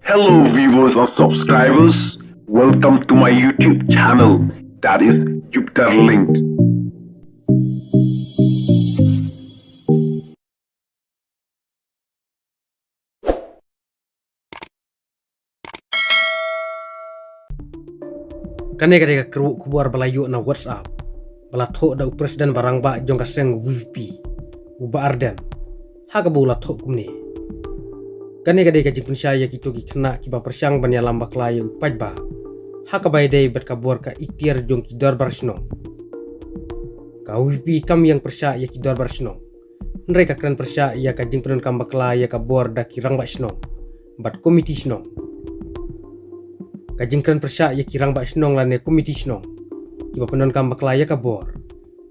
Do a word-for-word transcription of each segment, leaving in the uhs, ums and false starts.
Hello viewers and subscribers, welcome to my YouTube channel, that is Jupiter Linked. Kane ka dei ka kyrwoh khubor ba la ïoh na WhatsApp, ba la thoh da u president ba rangbah jong ka seng VPP, u Bah Ardent. Ha kaba u la thoh kumne: Kane ka dei ka jingpynshai ïa kito ki khynnah kiba pyrshang ban ïalam bakla ïa u paidbah ha kaba ïadei bad ka bor ka ikhtiar jong ki dorbar shnong. Ka VPP kam ïeng pyrshah ïa ki dorbar shnong, hynrei ka kren pyrshah ïa ka jingpyndonkam bakla ïa ka bor da ki rangbah shnong bad komiti shnong. Ka jingkren pyrshah ïa ki rangbah shnong lane komiti shnong kiba pyndonkam bakla ïa ka bor,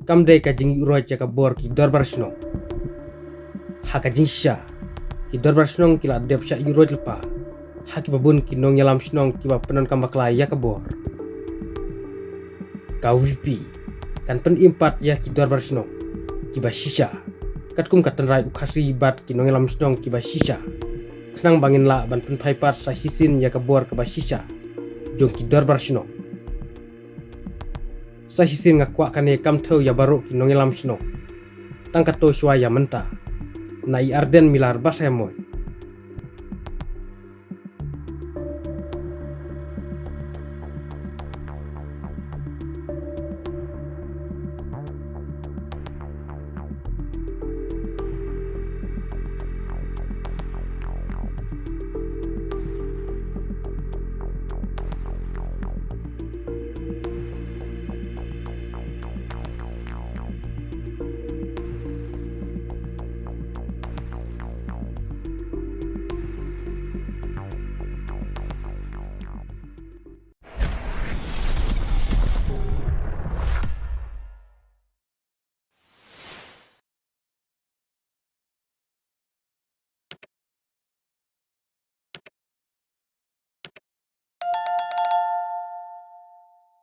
kam dei ka jingïuhroit ïa ka bor ki dorbar shnong. Ha ka jingshisha, ki dorbar shnong ki la dep shah ïuhroit lypa ha kiba bun ki nongïalam shnong kiba pyndonkam bakla ïa ka bor. Ka VPP kan pynim pat ïa ki dorbar shnong kiba shisha, katkum ka tynrai u Khasi bad ki nongïalam shnong kiba shisha, khnang ba ngin lah ban pynphai pat sa shisien ïa ka bor kaba shisha jong ki dorbar shnong. Sa shisien nga kwah kane kam thew ïa baroh ki nongïalam shnong, tang katto shuwa ïa mynta, na i Ardent Miller Basaiawmoit,